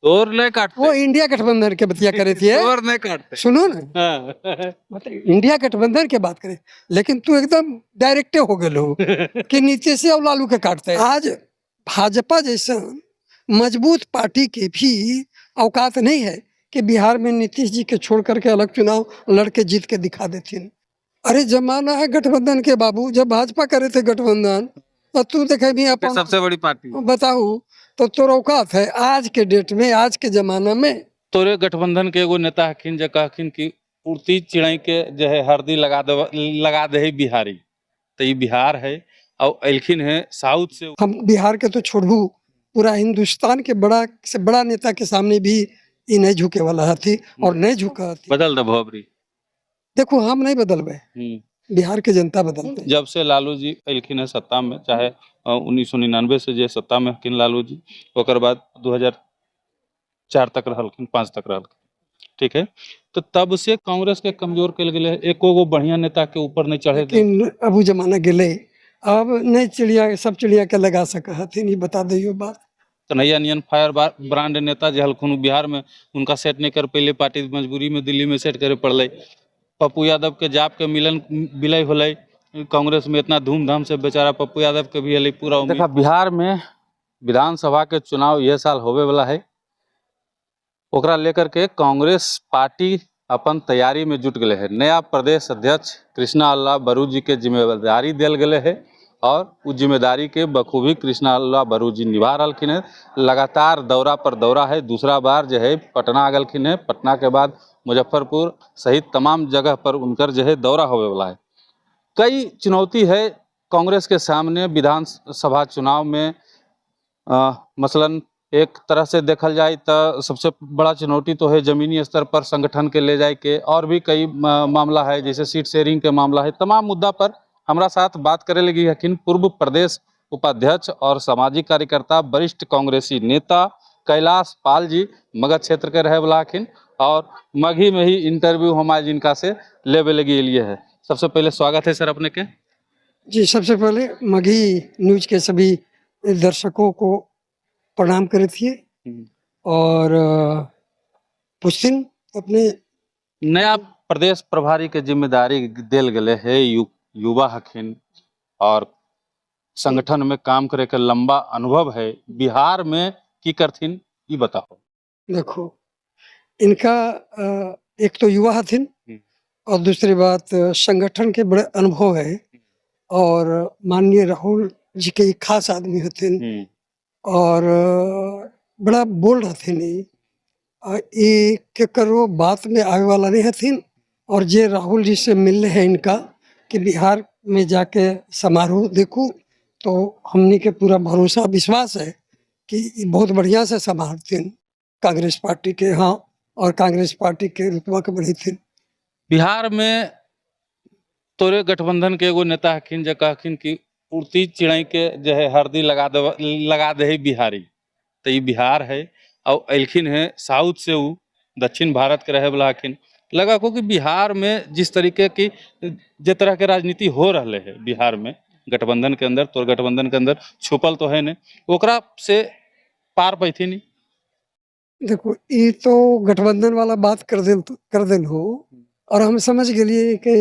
तोर नहीं काटते। वो इंडिया गठबंधन के बतिया करे थी। तोर नहीं काटते। सुनो ना। हाँ। मतलब इंडिया गठबंधन के बात करें, लेकिन तू एकदम डायरेक्टे हो गए हो कि नीतीश और लालू के काटते। आज भाजपा जैसा मजबूत पार्टी के भी औकात नहीं है कि बिहार में नीतीश जी के छोड़ करके अलग चुनाव लड़के जीत के दिखा देथिन। अरे जमाना है गठबंधन के बाबू, जब भाजपा करे थे गठबंधन और तू देखे भी अपन सबसे बड़ी पार्टी। बताऊ तो तोर औकात है आज के डेट में, आज के जमाना में? तोरे गठबंधन के एगो नेता हखिन जे कहखिन कि उड़ती चिड़ै के जे है हरदी लगा दे, लगा दे है बिहारी, तो ई बिहार है और एलखिन है साउथ से। हम बिहार के तो छोड़बू, पूरा हिंदुस्तान के बड़ा से बड़ा नेता के सामने भी ई नहीं झुके वाला हथी और नहीं झुका हथी। बदल दे भोबरी। देखो, हम नहीं बदलबे, बिहार के जनता बदलते। जब से लालू जी एलखिन है सत्ता में, चाहे 1999 से जे सत्ता में हखिन लालू जी, ओकर बाद 2004 तक रहलखिन, 5 तक रहलखिन, ठीक है, तो तब से कांग्रेस के कमजोर कल गेलै, एको गो बढ़िया नेता के ऊपर नहीं चढ़े। लेकिन अब उ जमाना गेलै, अब नहीं चिड़िया सब चिड़िया के लगा सक हथिन, ई बता दियो बात। कन्हैया नियन फायर ब्रांड नेता जे हलखुन बिहार में, उनका सेट नहीं कर पैले पार्टी, मजबूरी में दिल्ली में सेट करे पड़लै। पप्पू यादव के जाप के मिलन विलय होलै कांग्रेस में, इतना धूमधाम से बेचारा पप्पू यादव के भी हलै पूरा उम्मीद। देखा, बिहार में विधानसभा के चुनाव यह साल होवे वाला है, ओकरा लेकर के कांग्रेस पार्टी अपन तैयारी में जुट गए है। नया प्रदेश अध्यक्ष कृष्णा अल्लाह बरू जी के जिम्मेदारी दिल गए है और उस जिम्मेदारी के बखूबी कृष्णा अल्लाह बरू जी निभा रहलखिन है। लगातार दौरा पर दौरा है, दूसरा बार जो है पटना आ गलखिन है, पटना के बाद मुजफ्फरपुर सहित तमाम जगह पर उनकर जो है दौरा होवे वाला है। कई चुनौती है कांग्रेस के सामने विधानसभा चुनाव में। मसलन एक तरह से देखल जाए तो सबसे बड़ा चुनौती तो है जमीनी स्तर पर संगठन के ले जाए के, और भी कई मामला है जैसे सीट शेयरिंग के मामला है। तमाम मुद्दा पर हमारा साथ बात करे लगी हखिन पूर्व प्रदेश उपाध्यक्ष और सामाजिक कार्यकर्ता वरिष्ठ कांग्रेसी नेता कैलाश पाल जी, मगध क्षेत्र के रहे वाला हखिन और मगही में ही इंटरव्यू हम आज इनका से लेवे लगी लिए है। सबसे पहले स्वागत है सर अपने के। जी, सबसे पहले मगही न्यूज के सभी दर्शकों को प्रणाम करे थी और पूछथिन अपने। नया प्रदेश प्रभारी के जिम्मेदारी देल गए है, युवा हखिन और संगठन में काम करे के लंबा अनुभव है, बिहार में की करथिन ई बताओ। देखो, इनका एक तो युवा हथिन और दूसरी बात संगठन के बड़े अनुभव है और माननीय राहुल जी के एक खास आदमी हथिन और बड़ा बोल्ड हथिन ई। ई केकरो बात में आवे वाला नहीं हथिन और जे राहुल जी से मिलने हैं इनका कि बिहार में जाके समारोह देखूं तो हमनी के पूरा भरोसा विश्वास है कि ई बहुत बढ़िया से संभालथिन कांग्रेस पार्टी के, हाँ, और कांग्रेस पार्टी के रुतबा के बढ़ेथिन। बिहार में तोरे गठबंधन के एगो नेता हखिन जे कहखिन कि उड़ती चिड़ै के जे है हरदी लगा दे, लगा दे है बिहारी, तो ई बिहार है और एलखिन है साउथ से, उ दक्षिण भारत के रहे वाला हखिन। लगा को कि बिहार में जिस तरीके की जे तरह के राजनीति हो रहे है बिहार में गठबंधन के अंदर, तोर गठबंधन के अंदर छुपल तो है नहीं, ओकरा से पार पैथी नहीं। देखो, ये तो गठबंधन वाला बात कर दिल हो और हम समझ गेलिए कि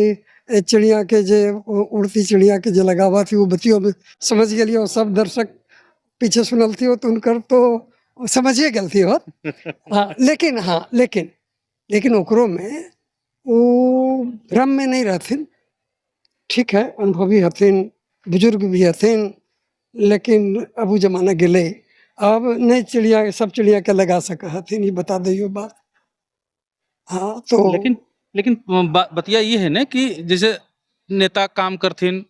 ए चिड़िया के जे उड़ती चिड़िया के जे लगावा थी वो बतियों में समझ गेलिए और सब दर्शक पीछे सुनल थी हो तो उनकर तो समझिए गेल थी हो। हाँ, लेकिन हाँ, लेकिन लेकिन ओकरो में वो भ्रम में नहीं रहथिन। ठीक है, अनुभवी हथिन, बुजुर्ग भी हथिन, लेकिन अब उ जमाना गेलै, अब नहीं चिड़िया सब चिड़िया के लगा सक हथिन, ई बता दियो बात। हाँ तो लेकिन लेकिन बतिया ये है ना कि जैसे नेता काम करथिन,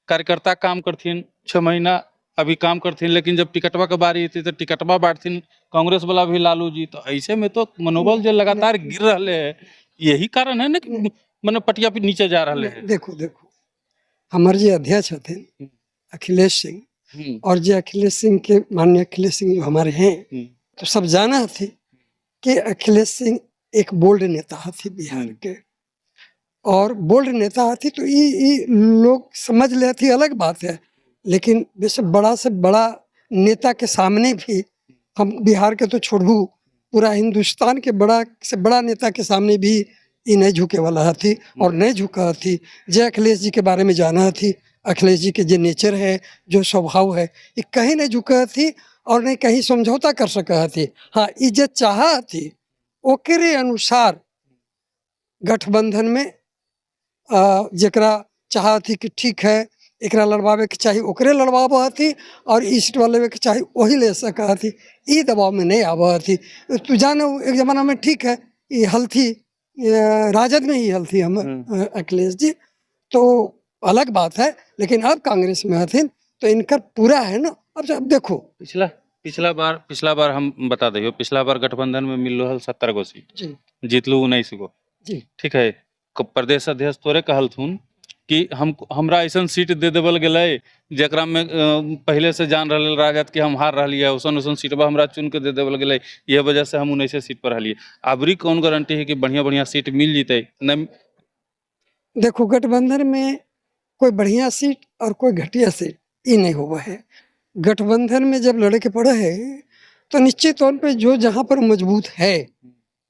कार्यकर्ता काम करथिन, 6 महीना अभी काम करथिन, लेकिन जब टिकटवा के बारी थी तो टिकटवा बांटथिन कांग्रेस वाला भी लालू जी, तो ऐसे में तो मनोबल जो लगातार गिर रहे है, यही कारण है ना कि मने पटिया पे नीचे जा रहे है। देखो देखो, हमारे जे अध्यक्ष हथिन अखिलेश सिंह और जे अखिलेश सिंह के माननीय अखिलेश सिंह जो हमारे हैं, तो सब जाना थी कि अखिलेश सिंह एक बोल्ड नेता हथी बिहार के और बोल्ड नेता हथी तो ई ई लोग समझ ले थी अलग बात है, लेकिन वैसे बड़ा से बड़ा नेता के सामने भी हम बिहार के तो छोड़बू, पूरा हिंदुस्तान के बड़ा से बड़ा नेता के सामने भी ई नहीं झुके वाला हथी और नहीं झुका हथी। जे अखिलेश जी के बारे में जाना हथी, अखिलेश जी के जो नेचर है, जो स्वभाव है, ये कहीं नहीं झुका हथी और नहीं कहीं समझौता कर सका हथी। हाँ, ये जे चाहा हथी ओकरे अनुसार गठबंधन में जेकरा चाहा हथी कि ठीक है एकरा लड़वावे के चाही ओकरे लड़वाबऽ हथी और ई सीटवा लेवे के चाही वही ले सका हथी। ई दबाव में नहीं आबऽ हथी। तू जानो एक जमाना में ठीक है ई हलथी राजद में ही हलथी हम अखिलेश जी तो अलग बात है, लेकिन अब कांग्रेस में हथिन तो इनकर पूरा है ना। अब देखो पिछला बार हम बता दियो, पिछला बार गठबंधन में मिललो हल 70 गो सीट जी, जीतलू 19 गो जी, ठीक है। प्रदेश अध्यक्ष तोरे कहलथुन कि हम हमरा ऐसन सीट दे देवल गेलै जेकरा में पहले से जान रहल राजद कि हम हार रहली है, ओसन ओसन सीटवा हमरा चुन के दे देवल गेलै, यह वजह से हम 19 सीट पर रहलिए। अबरी कौन गारंटी है कि बढ़िया बढ़िया सीट मिल जीते? नहीं, देखो गठबंधन में कोई बढ़िया सीट और कोई घटिया सीट ये नहीं हुआ है। गठबंधन में जब लड़े के पड़े है तो निश्चित तौर पे जो जहाँ पर मजबूत है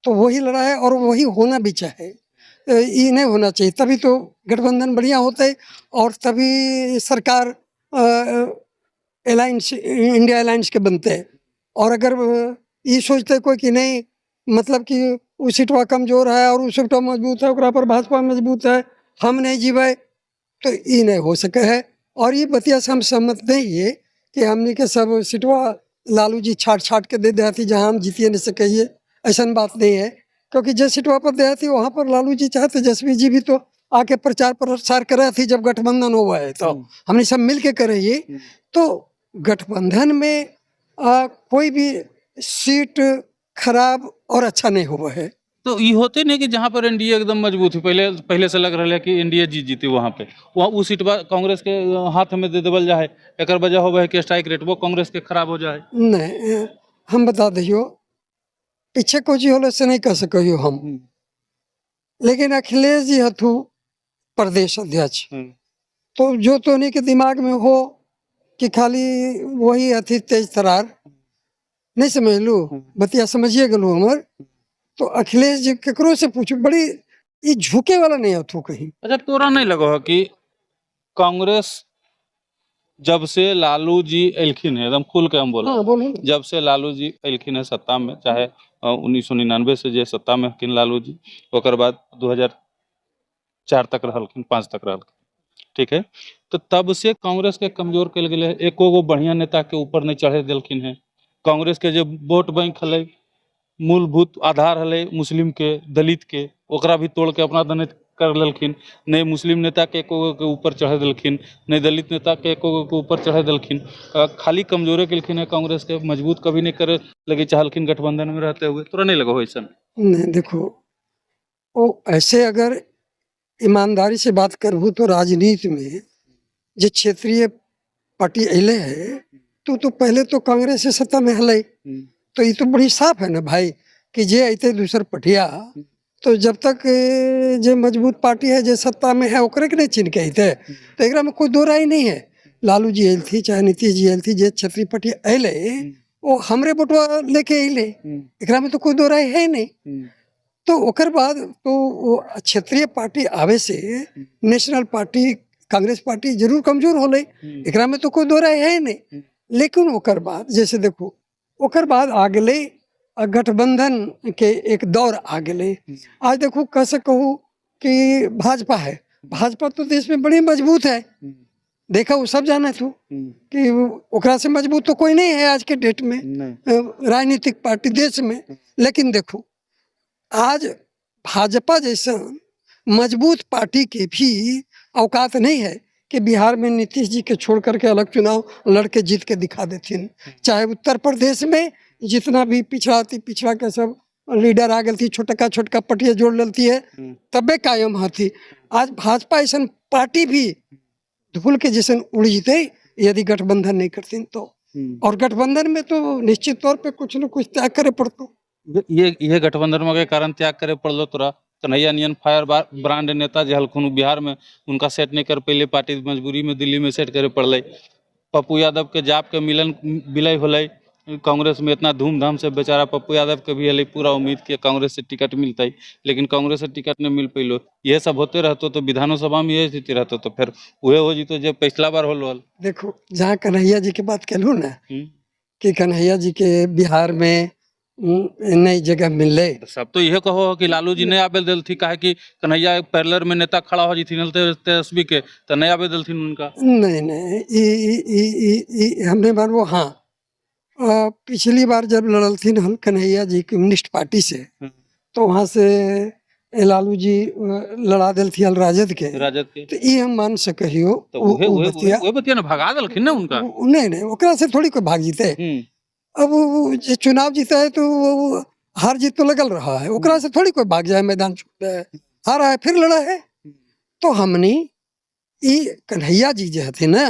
तो वही लड़ा है और वही होना भी चाहे, ये नहीं होना चाहिए, तभी तो गठबंधन बढ़िया होता है और तभी सरकार अलायंस, इंडिया अलायंस के बनते हैं। और अगर ये सोचते कोई कि नहीं मतलब कि वो सीटवा कमज़ोर है और वो सीटवा मजबूत है, ओकरा पर भाजपा मजबूत है, हम नहीं जीवे, तो ये नहीं हो सके है। और ये बतिया से हम सहमत नहीं है कि हमने के सब सीटवा लालू जी छाट छाट के दे दे थी जहाँ हम जीतिए नहीं सके, ऐसा बात नहीं है। क्योंकि जिस सीटवा पर दे थी वहाँ पर लालू जी चाहते, तेजस्वी जी भी तो आके प्रचार प्रसार करे थी जब गठबंधन हुआ है तो हमने सब मिल के करे ये। तो गठबंधन में कोई भी सीट खराब और अच्छा नहीं हुआ है। तो ये होते नहीं कि जहाँ पर एनडीए एकदम मजबूत है, पहले पहले से लग रहा है कि एनडीए जीत जीती, वहाँ पे वहाँ उस सीट पर कांग्रेस के हाथ में दे देवल जाए, एक वजह हो है कि स्ट्राइक रेट वो कांग्रेस के खराब हो जाए। नहीं, हम बता दियो पीछे को जी होले से नहीं कह सको हम, लेकिन अखिलेश जी हथु प्रदेश अध्यक्ष, तो जो तो उन्हीं के दिमाग में हो कि खाली वही अथी तेज तरार, नहीं समझ लू बतिया समझिए गलू हमर। तो अखिलेश जी केकरो से पूछू बड़ी ये झुके वाला नहीं हथु कहीं। अच्छा, तोरा नहीं लगो है कि कांग्रेस जब से लालू जी एलखिन है, एकदम खुल के हम बोला, हाँ बोलो, जब से लालू जी एलखिन है सत्ता में, चाहे 1999 से जे सत्ता में हकिन लालू जी, ओकर बाद 2004 तक रहलखिन, 5 तक रहलखिन, ठीक है। तो तब से कांग्रेस के कमजोर कल गेलै, एको गो बढ़िया नेता के ऊपर नहीं चढ़े देलखिन है। कांग्रेस के जो वोट बैंक हलै, मूलभूत आधार हलै मुस्लिम के, दलित के, ओकरा भी तोड़ के अपना दने कर लेलखिन। नहीं मुस्लिम नेता के एको गो के ऊपर चढ़े देलखिन, नहीं दलित नेता के एको गो के ऊपर चढ़े देलखिन, खाली कमजोरे केलखिन है कांग्रेस के, मजबूत कभी नहीं करे लगे चाहलखिन गठबंधन में रहते हुए। तोरा नहीं लगो ऐसा? नहीं, देखो वो ऐसे अगर ईमानदारी से बात करबू तो राजनीति में जो क्षेत्रीय पार्टी अले है तो पहले तो कांग्रेस से सत्ता में हले, तो ये तो बड़ी साफ है ना भाई कि जे अते दूसर पटिया तो जब तक जे मजबूत पार्टी है जे सत्ता में है ओकरे के नहीं चिन्ह के अते, तो एकरा में कोई दो राय नहीं है। लालू जी आयल थी चाहे नीतीश जी आयल थी, जे क्षेत्रीय पार्टी अले वो हमरे बोटवा लेके अले, एकरा में तो कोई दो राय है नहीं। तो ओकर बाद तो वो क्षेत्रीय पार्टी आवे से नेशनल पार्टी कांग्रेस पार्टी जरूर कमजोर होले, एकरा में तो कोई दो राय है नहीं। लेकिन ओकर बाद जैसे देखो ओकर बाद आ गेलै गठबंधन के एक दौर आ गेलै। आज देखो कह सकूँ कि भाजपा है, भाजपा तो देश में बड़ी मजबूत है, देखा वो सब जाने तू कि ओकरा से मजबूत तो कोई नहीं है आज के डेट में राजनीतिक पार्टी देश में। लेकिन देखो आज भाजपा जैसा मजबूत पार्टी के भी औकात नहीं है कि बिहार में नीतीश जी के छोड़ करके अलग चुनाव लड़के जीत के दिखा देथिन। चाहे उत्तर प्रदेश में जितना भी पिछड़ा थी, पिछड़ा के सब लीडर आ गई थी, छोटका छोटका पटिया जोड़ लेती है तबे कायम हथी। आज भाजपा ऐसा पार्टी भी धूल के जैसन उड़ जीते यदि गठबंधन नहीं करती तो। और गठबंधन में तो निश्चित तौर पे कुछ न कुछ त्याग करे पड़तो। ये गठबंधन के कारण त्याग करे पड़लो तोरा। कन्हैया नियन फायर ब्रांड नेता जे हलखुन बिहार में, उनका सेट नहीं कर पहले पार्टी मजबूरी में दिल्ली में सेट करे पड़लै। पप्पू यादव के जाप के मिलन विलय होलै, कांग्रेस में इतना धूमधाम से बेचारा पप्पू यादव के भी हलै पूरा उम्मीद कि कांग्रेस से टिकट मिलतै, लेकिन कांग्रेस से टिकट नहीं मिल पैलो। इहे सब होते रहतो तो विधानसभा में यही स्थिति रहतो, तो फिर उहे हो जतो जे पिछला बार होलो हल। देखो, जहाँ कन्हैया जी के बात कहलू ना हम्म। कि कन्हैया जी के बिहार में नई जगह मिलले। तो सब तो इहे कहो कि लालू जी नहीं आबे देलथी, काहे कि कन्हैया पैरेलल में नेता खड़ा हो जथिन तेजस्वी के, तो नहीं आबे देलथिन उनका। नहीं नहीं, ई ई ई ई ई हमने मानबो। हाँ, पिछली बार जब लड़लथिन हल कन्हैया जी कम्युनिस्ट पार्टी से, तो वहाँ से लालू जी लड़ा देलथिन हल राजद के, राजद के। तो ई हम मान सकहियो। तो उ- उहे उ उहे बतिया उहे बतिया ना भगा देलखिन ना उनका। नहीं नहीं, ओकरा से थोड़ी कोई भाग जीते। अब वो जे चुनाव जीता है तो वो हार जीत तो लगल रहा है, ओकरा से थोड़ी कोई भाग जाए, मैदान छोड़ है, हारा है फिर लड़ा है। तो हमनी ई कन्हैया जी जे हथिन ना,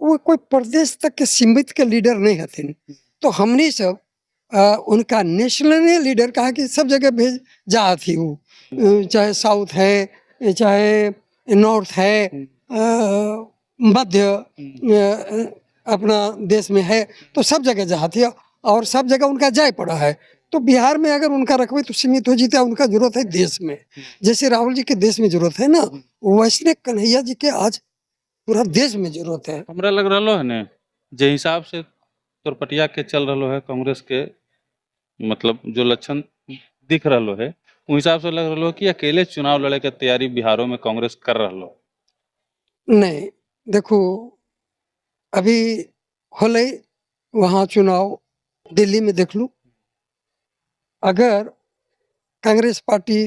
वो कोई प्रदेश तक के सीमित के लीडर नहीं हथिन। तो हमनी सब उनका नेशनल लीडर कहा कि सब जगह भेज जा थी वो, चाहे साउथ है, चाहे नॉर्थ है, मध्य अपना देश में है, तो सब जगह जाती है और सब जगह उनका जाय पड़ा है। तो बिहार में अगर उनका रखबे तो सीमित हो जीता, उनका जरूरत है देश में। जैसे राहुल जी के देश में जरूरत है ना, वैसने कन्हैया जी के आज पूरा देश में जरूरत है। हमरा लग रहा है ने जे हिसाब से तोरपटिया के चल रहा है कांग्रेस के, मतलब जो लक्षण दिख रहा है उस हिसाब से लग रहा है कि अकेले चुनाव लड़े के तैयारी बिहारों में कांग्रेस कर रहा है। नहीं देखो, अभी होले वहाँ चुनाव दिल्ली में देख लू, अगर कांग्रेस पार्टी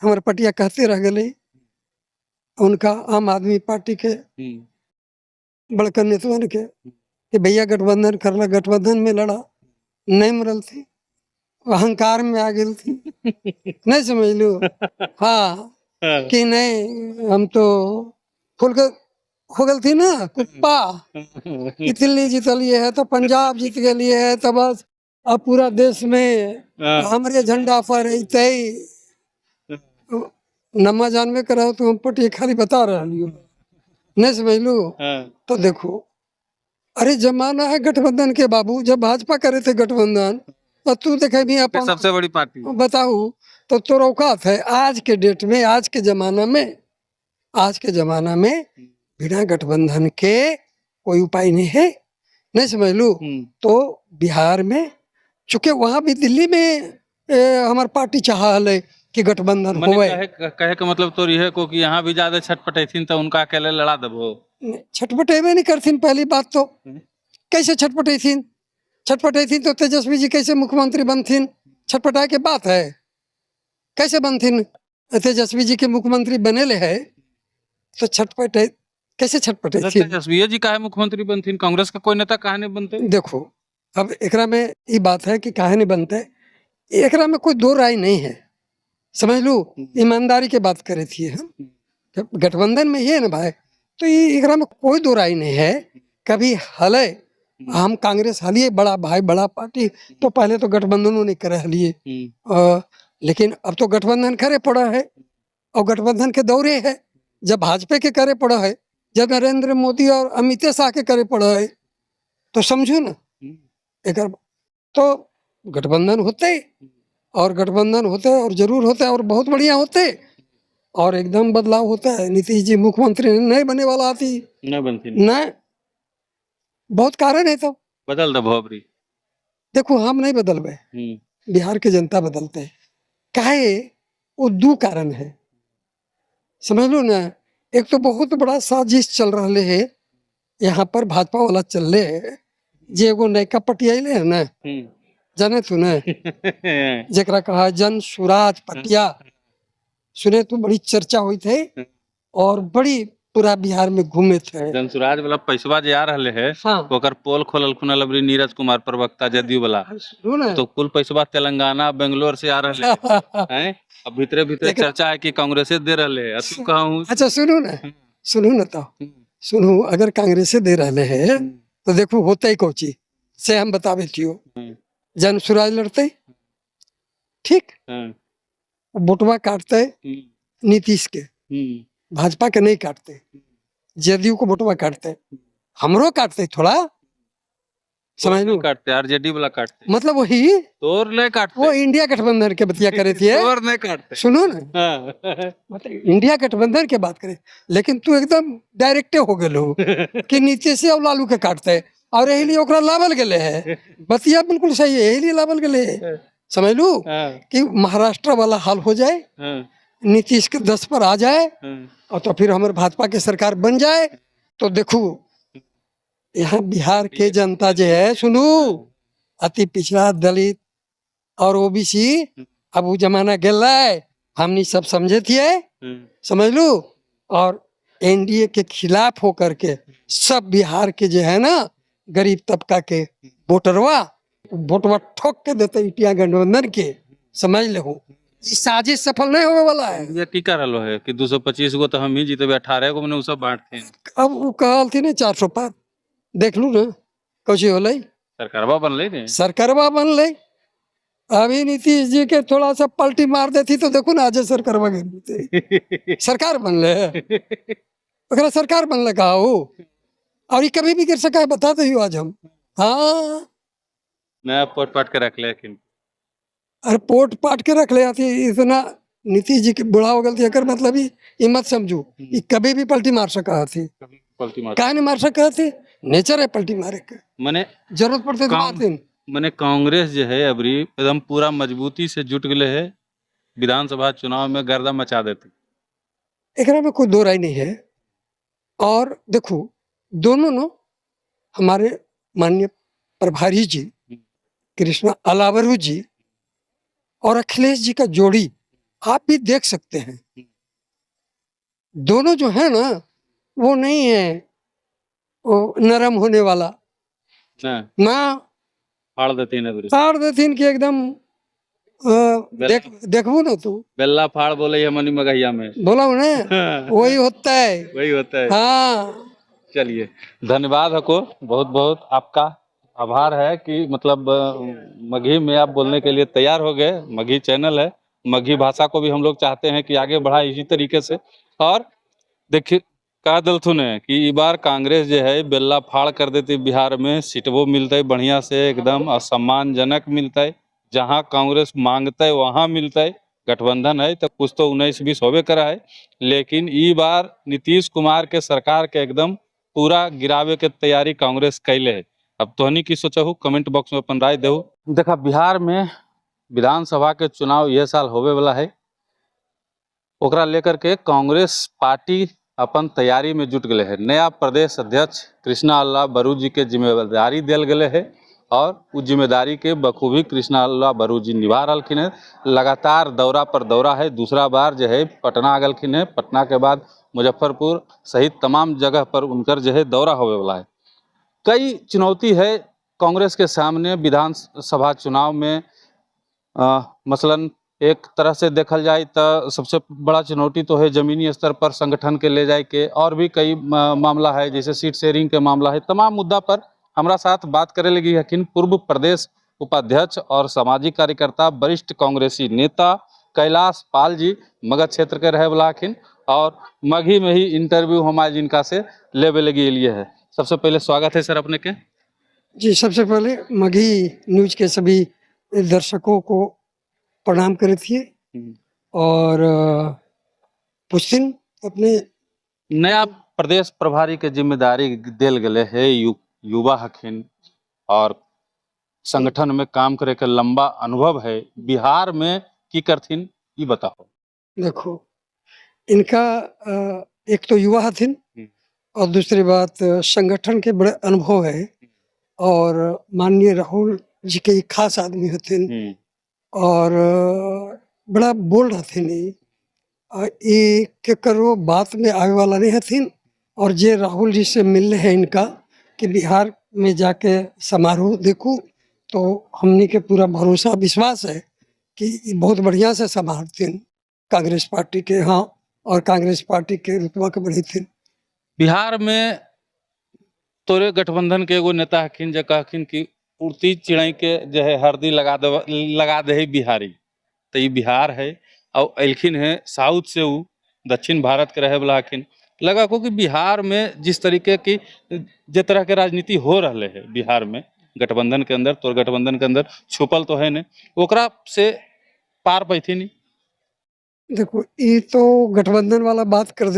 हमारे पटिया कहते रह गए, उनका आम आदमी पार्टी के बड़का नेतवन के कि भैया गठबंधन करला, गठबंधन में लड़ा, नहीं मरल थी, अहंकार में आ गई थी, नहीं समझ लो। हाँ कि नहीं हम तो फूल के हो गल थी ना कुप्पा कि दिल्ली जीतलिए है तो पंजाब जीत गलिए है, तो बस अब पूरा देश में हमरे झंडा पर अतै। नम्मा जानबे करो तो हम पटिया खाली बता रहा हो, नहीं समझ लू। तो देखो, अरे जमाना है गठबंधन के बाबू, जब भाजपा करे थे गठबंधन और तू देखे भी अपन सबसे बड़ी पार्टी बताऊ तो तोर औकात है आज के डेट में, आज के जमाना में, आज के जमाना में बिना गठबंधन के कोई उपाय नहीं है, नहीं समझ लू। तो बिहार में चूंकि वहाँ भी दिल्ली में हमार पार्टी चाह है कि गठबंधन मने होवे। कहे के मतलब तो यह को कि यहाँ भी ज्यादा छटपटेथिन तो उनका अकेले लड़ा देबो। छटपटेबे नहीं करथिन पहली बात तो, कैसे छटपटेथिन? छटपटेथिन तो तेजस्वी जी कैसे मुख्यमंत्री बनथिन? छटपटाए के बात है, कैसे बनथिन? तेजस्वी जी के मुख्यमंत्री बनेले है तो छटपटे कैसे छटपटेथिन? तेजस्वी जी काहे मुख्यमंत्री बनथिन? कांग्रेस का कोई नेता काहे नहीं बनते? देखो, अब एकरा में ये बात है कि काहे नहीं बनते, एकरा में कोई दो राय नहीं है, समझ लू। ईमानदारी के बात करे थी हम, गठबंधन में ही है ना भाई, तो ये एकरा में कोई दो राय नहीं है। कभी हले हम कांग्रेस हलिए बड़ा भाई बड़ा पार्टी, तो पहले तो गठबंधनों नहीं करे हलिए, लेकिन अब तो गठबंधन करे पड़ा है और गठबंधन के दौरे है। जब भाजपा के करे पड़ा है, जब नरेंद्र मोदी और अमित शाह के करे पड़ा है, तो समझू ना एक तो गठबंधन होते और गठबंधन होते और जरूर होते और बहुत बढ़िया होते और एकदम बदलाव होता है। नीतीश जी मुख्यमंत्री नहीं बने वाला आती, नहीं बनती नहीं, बहुत कारण है। तो बदल दो अबरी। देखो, हम नहीं बदलबे, बिहार के जनता बदलते हैं। काहे? वो दो कारण है, समझ लो ना। एक तो बहुत बड़ा साजिश चल रहा है यहाँ पर, भाजपा वाला चल रहे है, जे एगो नयका पटिया अइले है ना, जाने तू ने, जेकरा कहा जन सुराज पटिया, सुने तो बड़ी चर्चा हुई थे और बड़ी पूरा बिहार में घूमे थे। जनसुराज वाला पैसवा जे आ रहले है, हाँ। ओकर पोल खोलल खुनल अबरी नीरज कुमार प्रवक्ता जदयू वाला, सुनू ना। तो कुल पैसवा तेलंगाना बेंगलोर से आ रहले हैं। अब भीतरे भीतरे चर्चा है कि कांग्रेस दे रहले है, तू कहूं। अच्छा सुनू ना, सुनू ना, तो सुनू, अगर कांग्रेस दे रहले है तो देखो होते ही कोची से हम बतावे थियो। जन सुराज लड़ते, ठीक, वोटवा काटते नीतीश के, भाजपा के नहीं काटते, जदयू को वोटवा काटते, हमरो काटते थोड़ा, समझ लू काटते आरजेडी वाला काटते, मतलब वही तोर नहीं काटते, वो इंडिया गठबंधन के बतिया करे थे। तोर नहीं काटते, सुनो ना, हाँ। मतलब इंडिया गठबंधन के बात करें, लेकिन तू एकदम डायरेक्टे हो गेल हो कि नीतीश और लालू के काटते और यही लिए ओकरा लावल गेले है। बतिया बिल्कुल सही है, यही लिए लावल गेले है। समझ लू हाँ, कि महाराष्ट्र वाला हाल हो जाए, हाँ, नीतीश के 10 पर आ जाए हाँ। और तो फिर हमारे भाजपा के सरकार बन जाए तो देखू यहाँ बिहार के जनता जो है, सुनू, अति पिछड़ा दलित और ओबीसी अब वो जमाना गेल, हमनी सब समझे थे, समझ लू। और एनडीए के खिलाफ होकर के सब बिहार के जो है ना गरीब तबका के वोटरवा वोटवा ठोक के देते इंडिया गठबंधन के, समझ ले हो। ई साजिश सफल नहीं होवे वाला है। ये की कर रहलो है कि 225 गो तो हम ही जीतेबे, 18 गो मने उ सब बांटते। अब वो कहलथिन ने 400 पार, देख लू ना कौची होलै, सरकारवा बनलै ने, सरकारवा बनलै। अभी नीतीश जी के थोड़ा सा पलटी मार देती तो देखो ना आज सरकारवा गिर जेतै। सरकार बनले, ओकरा सरकार बनले कहा हो, और ये कभी भी गिर सका है, बता दो आज हम। हाँ, नया पोट पाट के रख ले। अरे पोट पाट के रख ले आती, इतना नीतीश जी के बुढ़ा हो गए एकर मतलब ही ये मत समझू ये कभी भी पलटी मार सका थी। पलटी मार काहे नहीं मार सका थी, नेचर है पलटी मारे के, मने जरूरत पड़ते तो मारते। मने कांग्रेस जो है अबरी एकदम पूरा मजबूती से जुट गए है, विधानसभा चुनाव में गर्दा मचा देते, एकरा में कोई दो राय नहीं है। और देखो दोनों नो हमारे माननीय प्रभारी जी कृष्णा अलावरू जी और अखिलेश जी का जोड़ी आप भी देख सकते हैं। दोनों जो है ना वो नहीं है वो नरम होने वाला ना, ना फाड़ देते हैं अबरी, फाड़ देथिन कि एकदम देखबू ना तू बेल्ला फाड़ बोले है मनी मगहिया में बोला ना, वही होता है, वही होता है। हाँ चलिए धन्यवाद हको, बहुत बहुत आपका आभार है कि मतलब मगही में आप बोलने के लिए तैयार हो गए। मगही चैनल है, मगही भाषा को भी हम लोग चाहते हैं कि आगे बढ़ाए इसी तरीके से। और देखिए कह दलथुन है कि ई बार कांग्रेस जो है बेल्ला फाड़ कर देती बिहार में, सीटबो मिलते बढ़िया से एकदम और सम्मानजनक मिलते, जहाँ कांग्रेस मांगते वहाँ मिलते। गठबंधन है तो कुछ तो 19-20 होबे करा है, लेकिन ई बार नीतीश कुमार के सरकार के एकदम पूरा गिरावे के तैयारी कांग्रेस कैले है। अब तोहनी की सोचहु, कमेंट बॉक्स में अपन राय देहु। देखा बिहार में विधानसभा के चुनाव यह साल होवे वाला है, ओकरा लेकर के कांग्रेस पार्टी अपन तैयारी में जुट गए है। नया प्रदेश अध्यक्ष कृष्णा अल्लाह बरू जी के जिम्मेदारी दिल गए है और उस जिम्मेदारी के बखूबी कृष्णा अल्लाह बरू जी निभा रहा है। लगातार दौरा पर दौरा है, दूसरा बार जो है पटना आ गलखिन है, पटना के बाद मुजफ्फरपुर सहित तमाम जगह पर उनकर जो है दौरा होवे वाला है। कई चुनौती है कांग्रेस के सामने विधानसभा चुनाव में। मसलन एक तरह से देखल जाए तो सबसे बड़ा चुनौती तो है जमीनी स्तर पर संगठन के ले जाए के, और भी कई मामला है जैसे सीट शेयरिंग के मामला है। तमाम मुद्दा पर हमारा साथ बात करे लगी हकिन पूर्व प्रदेश उपाध्यक्ष और सामाजिक कार्यकर्ता वरिष्ठ कांग्रेसी नेता कैलाश पाल जी, मगध क्षेत्र के रहे वाला हकिन और मगही में ही इंटरव्यू हम आज इनका से लेवे लगी लिए है। सबसे पहले स्वागत है सर अपने के। जी सबसे पहले मगही न्यूज के सभी दर्शकों को प्रणाम करे थे और पूछथिन अपने। नया प्रदेश प्रभारी के जिम्मेदारी देल गए है, युवा हखिन और संगठन में काम करे के लंबा अनुभव है, बिहार में की करथिन ये बताओ। देखो इनका एक तो युवा हथिन और दूसरी बात संगठन के बड़े अनुभव है और माननीय राहुल जी के एक खास आदमी हथिन और बड़ा बोल्ड हथिन। ये केकरो बात में आवे वाला नहीं हथिन और जे राहुल जी से मिलने हैं इनका कि बिहार में जाके समारोह देखूं तो हमने के पूरा भरोसा विश्वास है कि बहुत बढ़िया से संभालथिन कांग्रेस पार्टी के हाँ और कांग्रेस पार्टी के रुतबा के बढ़ेथिन। बिहार में तोरे गठबंधन के एगो नेता हखिन जे कहखिन कि उड़ती चिड़ै के जो है हरदी लगा दे है बिहारी, तो ये बिहार है और अलखिन है साउथ से, वो दक्षिण भारत के रहे वाला हखिन। लगा को कि बिहार में जिस तरीके की जे तरह के राजनीति हो रहे है बिहार में, गठबंधन के अंदर, तोर गठबंधन के अंदर छुपल तो है नहीं, ओकरा से पार पैथिन। देखो, ई तो गठबंधन वाला बात कर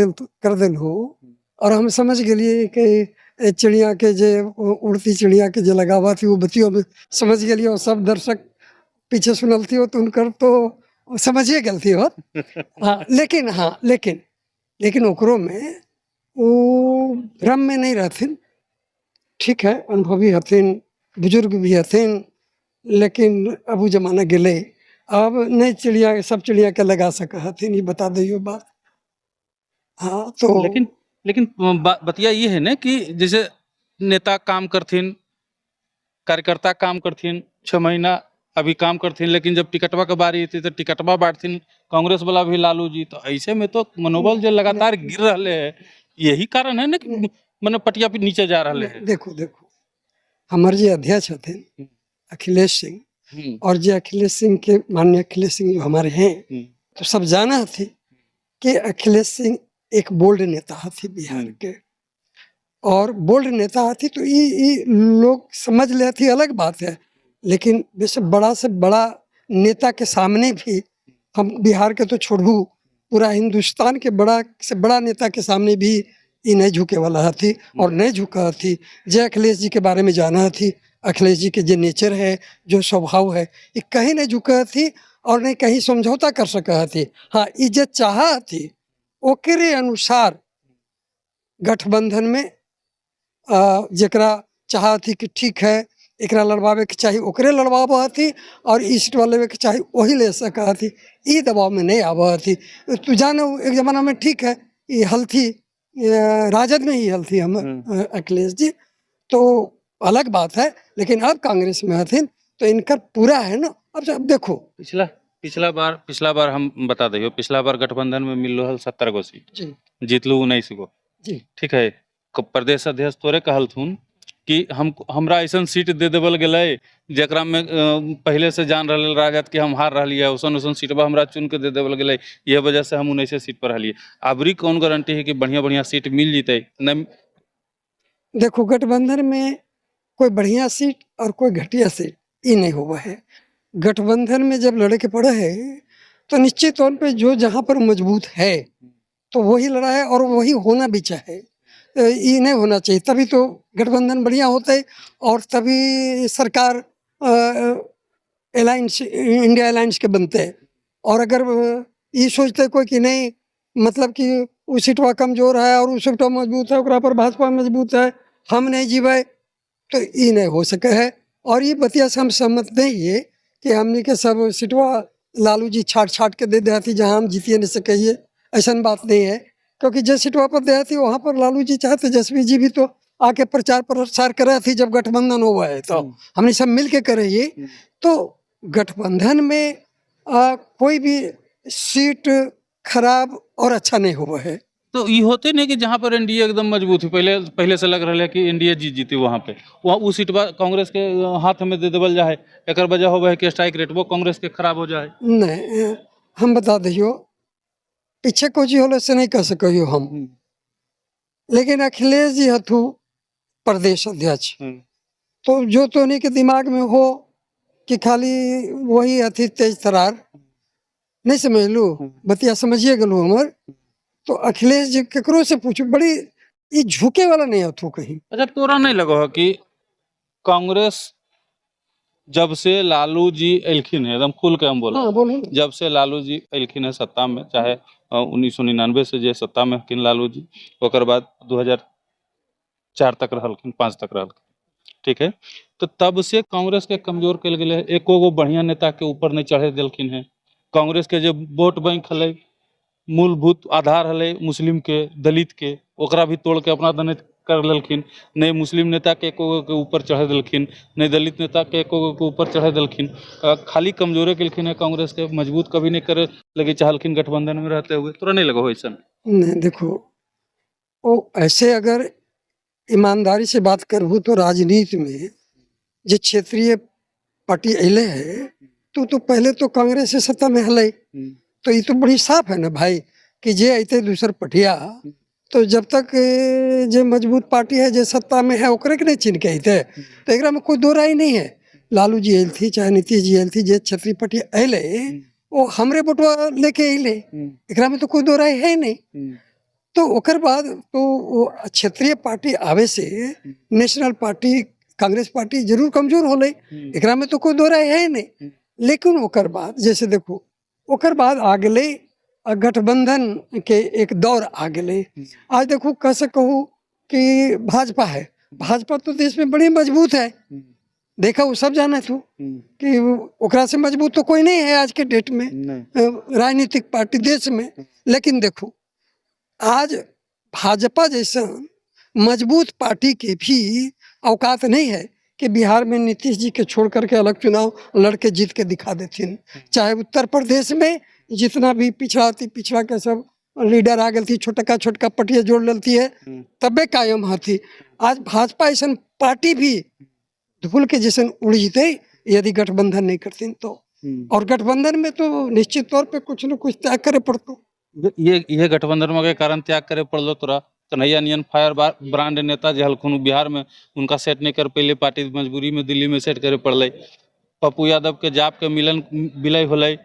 देल हो और हम समझ गेलिए कि चिड़िया के जे उड़ती चिड़िया के जे लगावा थी वो बतियो में समझ गेलिए, और सब दर्शक पीछे सुनलती हो तो उनकर तो समझिए गलती हो। हाँ, लेकिन हाँ, लेकिन लेकिन ओकरो में वो भ्रम में नहीं रहथिन। ठीक है, अनुभवी हथिन, बुजुर्ग भी हथिन, लेकिन अब वो जमाना गेलै, अब नहीं चिड़िया सब चिड़िया के लगा सक हथिन, ये बता दियो बात। हाँ तो लेकिन लेकिन बतिया ये है ना कि जैसे नेता काम करथिन, कार्यकर्ता काम करथिन, 6 महीना अभी काम करथिन, लेकिन जब टिकटवा के बारी अयतै तो टिकटवा बांटथिन कांग्रेस वाला भी लालू जी, तो ऐसे में तो मनोबल जो लगातार गिर रहे है, यही कारण है ना कि मने पटिया पे नीचे जा रहे है। देखो देखो, हमर जे अध्यक्ष हथिन अखिलेश सिंह, और जे अखिलेश सिंह के माननीय अखिलेश सिंह जो हमारे हैं, तो सब जाना हथी कि अखिलेश सिंह एक बोल्ड नेता हथी बिहार के, और बोल्ड नेता हथी तो ई लोग समझ ले हथी अलग बात है, लेकिन वैसे बड़ा से बड़ा नेता के सामने भी हम बिहार के तो छोड़ू, पूरा हिंदुस्तान के बड़ा से बड़ा नेता के सामने भी ई नहीं झुके वाला हथी और नहीं झुका हथी। जे अखिलेश जी के बारे में जाना हथी, अखिलेश जी के जो नेचर है, जो स्वभाव है, ये कहीं नहीं झुका हथी और नहीं कहीं समझौता कर सका हथी। हाँ, ये जे चाहा हथी ओकरे अनुसार गठबंधन में जेकरा चाहा हथी कि ठीक है एकरा लड़वावे के चाही ओकरे लड़वाबऽ हथी, और ई सीटवा लेवे के चाही वही ले सका हथी, ई दबाव में नहीं आबऽ हथी। तू जानो एक जमाना में ठीक है ये हलथी, राजद में ही हलथी हम अखिलेश जी, तो अलग बात है, लेकिन अब कांग्रेस में हथिन तो इनकर पूरा है ना। अब जब देखो पिछला पिछला बार हम बता दियो, पिछला बार गठबंधन में मिल रहल 70 गो सीट जी, जीतलू 19 गो जी, ठीक है। प्रदेश अध्यक्ष तोरे कहलथुन कि हम हमरा ऐसन सीट दे देवल गेलै जेकरा में पहले से जान रहल राजद कि हम हार रहली है, ओसन ओसन सीटवा हमरा चुन के दे देवल गेलै, यह वजह से हम 19 सीट पर रहलिए। अबरी कौन गारंटी है कि बढ़िया बढ़िया सीट मिल जीते? नहीं देखो, गठबंधन में कोई बढ़िया सीट और कोई घटिया सीट ये नहीं हुआ है। गठबंधन में जब लड़े के पड़े है तो निश्चित तौर पे जो जहाँ पर मजबूत है तो वही लड़ा है और वही होना भी चाहे, ये नहीं होना चाहिए, तभी तो गठबंधन बढ़िया होता है और तभी सरकार अलायंस, इंडिया अलायंस के बनते हैं। और अगर ये सोचते कोई कि नहीं, मतलब कि वो सीटवा कमजोर है और वो सीटवा मजबूत है, ओकरा पर भाजपा मजबूत है, हम नहीं जीवे, तो ये नहीं हो सके है। और ये बतिया से हम सहमत नहीं है कि हमने के सब सीटवा लालू जी छाट छाट के दे दे थी जहाँ हम जीतिए नहीं सके, ऐसा बात नहीं है, क्योंकि जिस सीटवा पर दे थी वहाँ पर लालू जी चाहे तेजस्वी जी भी तो आके प्रचार प्रसार करे थी जब गठबंधन हुआ है तो हमने सब मिल के करे ये। तो गठबंधन में कोई भी सीट खराब और अच्छा नहीं हुआ है। तो ये होते नहीं कि जहाँ पर एनडीए एकदम मजबूत है, पहले पहले से लग रहा है कि एनडीए जीत जीती, वहाँ पे वहाँ उस सीट पर कांग्रेस के हाथ में दे देवल जाए, एक वजह हो है कि स्ट्राइक रेट वो कांग्रेस के खराब हो जाए। नहीं, हम बता दियो पीछे कोची होले से नहीं कह सकियो हम, लेकिन अखिलेश जी हथु प्रदेश अध्यक्ष, तो जो तो उन्हीं के दिमाग में हो कि खाली वही अथी तेज तरार, नहीं समझ लू बतिया समझिए गलू हमर। तो अखिलेश जी केकरो से पूछू, बड़ी ये झुके वाला नहीं हथु कहीं। अच्छा, तोरा नहीं लगो है कि कांग्रेस जब से लालू जी एलखिन है, एकदम खुल के हम बोला, हाँ बोलो, जब से लालू जी एलखिन है सत्ता में, चाहे 1999 से जे सत्ता में हकिन लालू जी, ओकर बाद 2004 तक रहलखिन, 5 तक रहलखिन, ठीक है। तो तब से कांग्रेस के कमजोर कल गेलै, एको गो बढ़िया नेता के ऊपर नहीं चढ़े देलखिन है। कांग्रेस के जे वोट बैंक हलै, मूलभूत आधार हलै मुस्लिम के, दलित के, ओकरा भी तोड़ के अपना दने कर लेलखिन। नहीं मुस्लिम नेता के एको गो के ऊपर चढ़े देलखिन, नहीं दलित नेता के एको गो के ऊपर चढ़े देलखिन, खाली कमजोरे केलखिन है कांग्रेस के, मजबूत कभी नहीं करे लगे चाहलखिन गठबंधन में रहते हुए। तोरा नहीं लगो ऐसा? नहीं देखो, वो ऐसे अगर ईमानदारी से बात करबू तो राजनीति में जो क्षेत्रीय पार्टी अले है तो पहले तो कांग्रेस से सत्ता में हलै, तो ये तो बड़ी साफ है ना भाई कि जे अते दूसर पटिया तो जब तक जे मजबूत पार्टी है, जे सत्ता में है, ओकरे के नहीं चिन्ह के अइते, तो एकरा में कोई दो राय नहीं है। लालू जी एलथी चाहे नीतीश जी एलथी, जे क्षेत्रीय पार्टी अयले वो हमरे वोटवा लेके अयले, एकरा में तो कोई दो राय है नहीं। तो ओकर बाद तो वो क्षेत्रीय पार्टी आवे से नेशनल पार्टी कांग्रेस पार्टी जरूर कमजोर होले, एकरा में तो कोई दो राय है नहीं। लेकिन ओकर बाद जैसे देखो, ओकर बाद आ गेलै गठबंधन के एक दौर आ गेलै। आज देखो कह सकहु कि भाजपा है, भाजपा तो देश में बड़ी मजबूत है, देखा वो सब जाने तू कि ओकरा से मजबूत तो कोई नहीं है आज के डेट में राजनीतिक पार्टी देश में। लेकिन देखो आज भाजपा जैसा मजबूत पार्टी के भी औकात नहीं है कि बिहार में नीतीश जी के छोड़ करके अलग चुनाव लड़के जीत के दिखा देथिन। चाहे उत्तर प्रदेश में जितना भी पिछड़ा अति पिछड़ा के सब लीडर आ गए थी, छोटका छोटका पटिया जोड़ लेती है, तबे कायम हथी। आज भाजपा ऐसा पार्टी भी धूल के जैसन उड़ जीते यदि गठबंधन नहीं करती तो। और गठबंधन में तो निश्चित तौर पे कुछ न कुछ त्याग करे पड़तो। ये गठबंधन के कारण त्याग करे पड़लो तोरा। कन्हैया नियन फायर ब्रांड नेता जे हलखुन बिहार में, उनका सेट नहीं कर पैले पार्टी, मजबूरी में दिल्ली में सेट करे पड़लै। पप्पू यादव के जाप के मिलन विलय होलै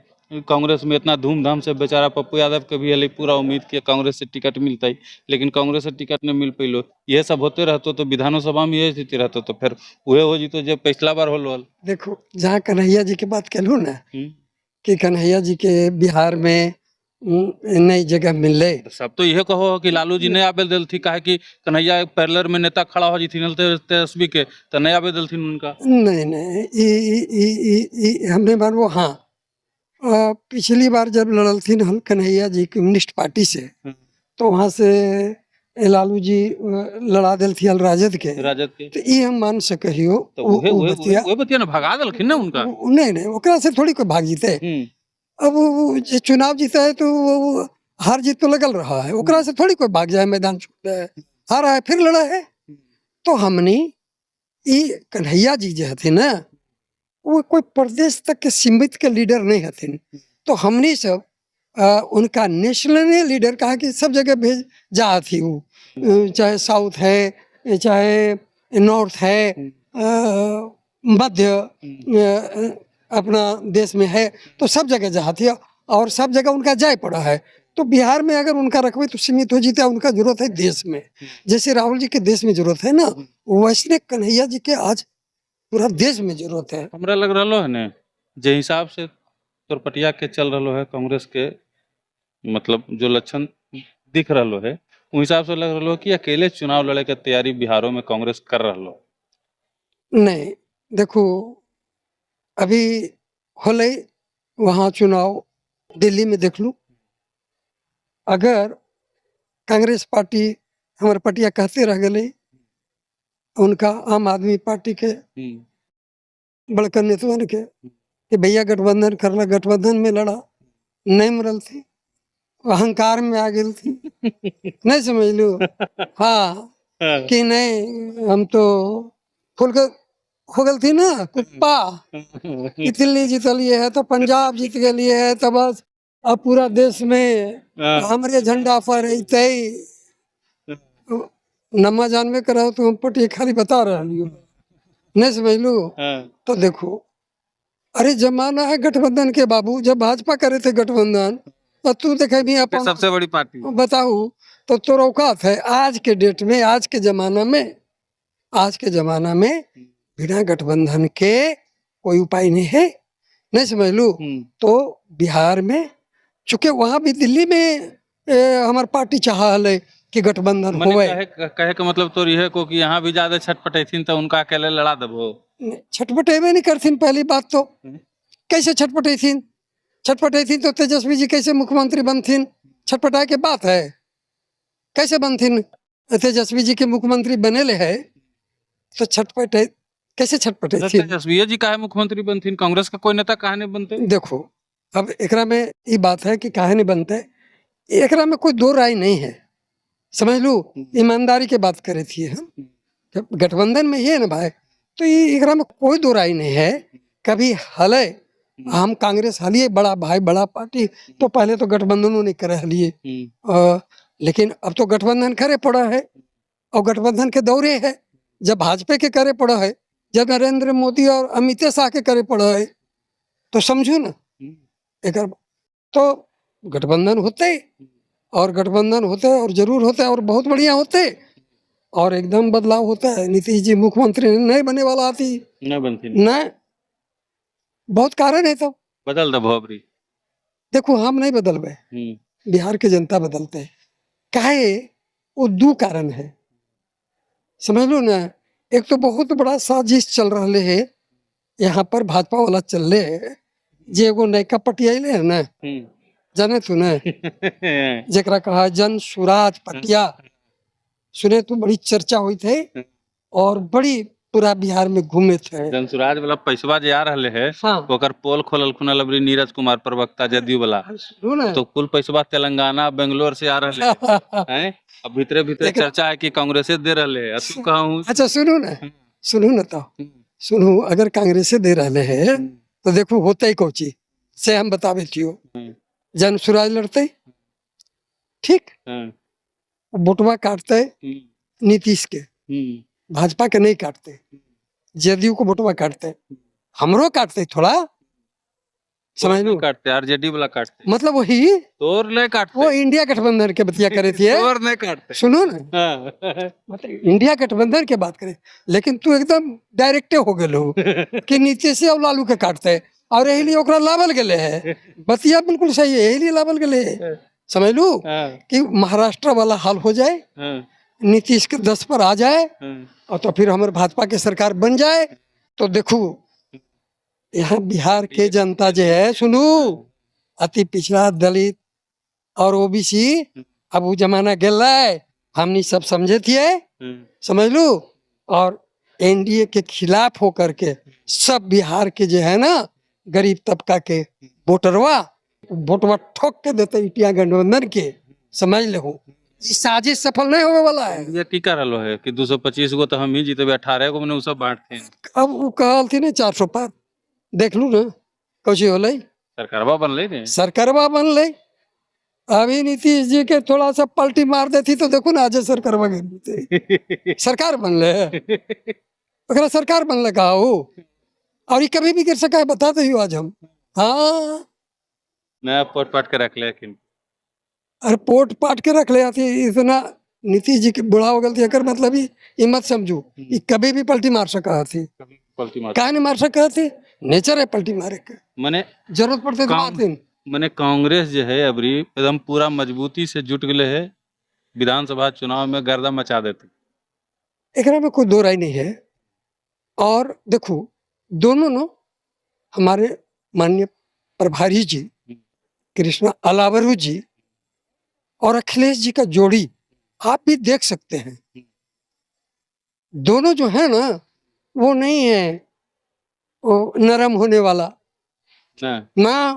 कांग्रेस में, इतना धूमधाम से बेचारा पप्पू यादव के भी हलै पूरा उम्मीद कि कांग्रेस से टिकट मिलतै, लेकिन कांग्रेस से टिकट नहीं मिल पैलो। यह सब होते रहतो तो विधानसभा में यह स्थिति रहतो तो फिर उहे हो जीतो जे पिछला बार होलो हल। देखो जहाँ कन्हैया जी के बात कहलू ना कि कन्हैया जी के बिहार में नई जगह मिलले, तो सब तो यह कहो कि लालू जी नहीं आबे देलथी, काहे कि कन्हैया एक पैरेलल में नेता खड़ा हो जीथिन तेजस्वी के, तो नहीं आबे देलथिन उनका। नहीं नहीं, ई ई ई ई हमने मानबो। हाँ, पिछली बार जब लड़लथिन हल कन्हैया जी कम्युनिस्ट पार्टी से, तो वहाँ से लालू जी लड़ा देलथी हल राजद के, राजद के, तो ई हम मान सकहियो। तो उहे उहे उहे बतिया ना भगा देलखिन ना उनका। नहीं नहीं, ओकरा से थोड़ी कोई भाग जीते। अब वो जे चुनाव जीता है तो वो हार जीत तो लगल रहा है, ओकरा से थोड़ी कोई भाग जाए, मैदान छोड़ है, हारा है फिर लड़ा है। तो हमने ई कन्हैया जी जो हथिन ना, वो कोई प्रदेश तक के सीमित के लीडर नहीं हथिन, तो हमने सब उनका नेशनल लीडर कहा कि सब जगह भेज जा थी वो, चाहे साउथ है चाहे नॉर्थ है, मध्य अपना देश में है, तो सब जगह जाती है और सब जगह उनका जाय पड़ा है। तो बिहार में अगर उनका रखबे तो सीमित हो जीता, उनका जरूरत है देश में, जैसे राहुल जी के देश में जरूरत है ना, वैसने कन्हैया जी के आज पूरा देश में जरूरत है। हमरा लग रहा है ने जे हिसाब से तोरपटिया के चल रहा है कांग्रेस के, मतलब जो लक्षण दिख रहा है उस हिसाब से लग रहा है कि अकेले चुनाव लड़े के तैयारी बिहारों में कांग्रेस कर रहा है। नहीं देखो, अभी होले वहाँ चुनाव दिल्ली में देख लूँ, अगर कांग्रेस पार्टी हमारे पटिया कहते रह गए, उनका आम आदमी पार्टी के बड़का नेतवन के कि भैया गठबंधन करला, गठबंधन में लड़ा, नहीं मरल थी, अहंकार में आ गई थी, नहीं समझ लो हाँ कि नहीं हम तो फूल के हो गई थी ना कुप्पा, दिल्ली जीतलिए है तो पंजाब जीत गए है, तो बस अब पूरा देश में हमरे झंडा फहरते। नम्मा जानबे करो तो हम पटिया खाली बता रहा हूँ, नहीं समझ लो। तो देखो अरे जमाना है गठबंधन के बाबू, जब भाजपा करे थे गठबंधन और तू देखे भी अपन सबसे बड़ी पार्टी बताऊ तो तोर औकात है आज के डेट में, आज के जमाना में, आज के जमाना में बिना गठबंधन के कोई उपाय नहीं है, नहीं समझ लू। तो बिहार में चूंकि वहाँ भी दिल्ली में हमार पार्टी चाह है कि गठबंधन होवे। कहे के मतलब तो यह को कि यहाँ भी ज्यादा छटपटेथिन तो उनका अकेले लड़ा देबो। छटपटेबे नहीं करथिन, पहली बात तो कैसे छटपटेथिन, छटपटेथिन तो तेजस्वी जी कैसे मुख्यमंत्री बनथिन, छटपटाए के बात है, कैसे बनथिन तेजस्वी जी के मुख्यमंत्री बनेले है तो छटपटे कैसे छटपटेथिन। तेजस्वी जी काहे मुख्यमंत्री बनथिन, कांग्रेस का कोई नेता काहे नहीं बनते। देखो अब एकरा में ये बात है कि काहे नहीं बनते, एकरा में कोई दो राय नहीं है, समझ लू, ईमानदारी के बात करे थी हम, गठबंधन में ही है ना भाई, तो ये एकरा में कोई दो राय नहीं है। कभी हले हम कांग्रेस हलिए बड़ा भाई बड़ा पार्टी, तो पहले तो गठबंधनों नहीं करे हलिए, लेकिन अब तो गठबंधन करे पड़ा है और गठबंधन के दौरे है। जब भाजपा के करे पड़ा है, जब नरेंद्र मोदी और अमित शाह के करे पड़ा है, तो समझू ना एक तो गठबंधन होते और गठबंधन होते और जरूर होते और बहुत बढ़िया होते और एकदम बदलाव होता है। नीतीश जी मुख्यमंत्री नहीं बने वाला आती नहीं बनती। नहीं, बहुत कारण है। तो बदल दबो अबरी। देखो हम नहीं बदलबे, बिहार के जनता बदलते हैं। काहे वो दो कारण है, समझ लो ना। एक तो बहुत बड़ा साजिश चल रहा है यहाँ पर, भाजपा वाला चल रहे है, जे एगो नयका पटिया अइले है ना, जाने तू ने, जेकरा कहा जन सुराज पटिया, सुने तो बड़ी चर्चा हुई थे और बड़ी पूरा बिहार में घूमे थे। जनसुराज वाला पैसवा जे आ रहले है, हाँ ओकर पोल खोलल खुनल अबरी नीरज कुमार प्रवक्ता जदयू वाला, सुनू ना। तो कुल पैसवा तेलंगाना बेंगलोर से आ रहले है। हैं? अब भीतरे भीतरे चर्चा है कि कांग्रेसे दे रहले है, तू कहूँ। अच्छा सुनू ना, सुनू ना, तो सुनू, अगर कांग्रेसे दे रहे हैं तो देखो होते ही कौची से हम बतावे थियो। जन सुराज लड़ते, ठीक, वोटवा काटते नीतीश के, भाजपा के नहीं काटते, जदयू को वोटवा काटते, हमरो काटते थोड़ा, समझ लो। काटते आरजेडी वाला काटते, मतलब वही तोर नहीं काटते, वो इंडिया गठबंधन के बतिया करे थे। तोर नहीं काटते। सुनो ना, हाँ। मतलब इंडिया गठबंधन के बात करें, लेकिन तू एकदम डायरेक्टे हो गेल हो कि नीतीश और लालू के काटते और यही लिए ओकरा लावल गेले है। बतिया बिल्कुल सही है, यही लिए लावल गेले है, समझ लू कि महाराष्ट्र वाला हाल हो जाए, नीतीश के 10 पर आ जाए और तो फिर हमारे भाजपा के सरकार बन जाए। तो देखो यहाँ बिहार के जनता जो है, सुनू, अति पिछड़ा दलित और ओबीसी, अब वो जमाना गेल है, हमनी सब समझे थे, समझ लू। और एनडीए के खिलाफ होकर के सब बिहार के जो है ना गरीब तबका के वोटरवा वोटवा ठोक के देते इंडिया गठबंधन के, समझ ले हो। ई साजिश सफल नहीं होने वाला है। ये की कर रहलो है कि 225 गो तो हम ही जीतेबे, 18 गो मने उ सब बांटते हैं। अब वो कहल थी ना 400 पार, देख लू ना कौची होलै, सरकारवा बनले ने, सरकारवा बनलै। अभी नीतीश जी के थोड़ा सा पलटी मार देती तो देखो ना आज सरकारवा गिर जेतै। सरकार बनले, ओकरा सरकार बनले कहा हो, और ये कभी भी गिर सका है, बता दो आज हम। हाँ नया पोट पाट के रख ले, अरे पोट पाट के रख ले आती इतना नीतीश जी के बुढ़ा हो गल थी, एकर मतलब ही मत समझू ये कभी भी पलटी मार सका थी। पलटी मार काहे नहीं मार सका थी, नेचर है पलटी मारे के, मने जरूरत पड़ते तो मारते। मने कांग्रेस जो है अबरी एकदम पूरा मजबूती से जुट गए है, विधानसभा चुनाव में गर्दा मचा देते, एकरा में कोई दो राय नहीं है। और देखो दोनों नो हमारे माननीय प्रभारी जी कृष्णा अलावरू जी और अखिलेश जी का जोड़ी आप भी देख सकते हैं, दोनों जो है ना वो नहीं है वो नरम होने वाला ना, ना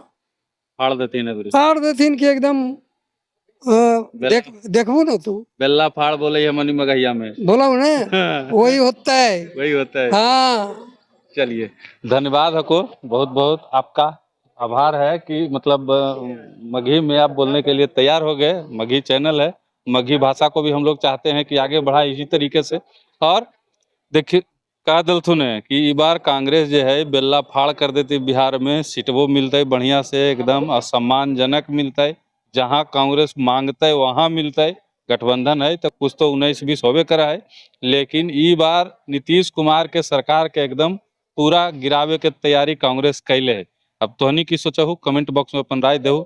फाड़ देते हैं, फाड़ देते कि एकदम देखबू ना तू बेल्ला फाड़ बोले है मनी मगहिया में बोला ना, वही होता है, वही होता है। हाँ चलिए धन्यवाद हको, बहुत बहुत आपका आभार है कि मतलब मगही में आप बोलने के लिए तैयार हो गए। मगही चैनल है, मगही भाषा को भी हम लोग चाहते हैं कि आगे बढ़ाए इसी तरीके से। और देखिए कह दिलथुन है कि ई बार कांग्रेस जो है बेल्ला फाड़ कर देती बिहार में, सीटबो मिलते बढ़िया से एकदम और सम्मानजनक मिलते, जहाँ कांग्रेस मांगते वहाँ मिलते। गठबंधन है तो कुछ तो 19-20 होबे करा है, लेकिन ई बार नीतीश कुमार के सरकार के एकदम पूरा गिरावे के तैयारी कांग्रेस कैले है। अब तोहनी की सोचहु, कमेंट बॉक्स में अपन राय देहु।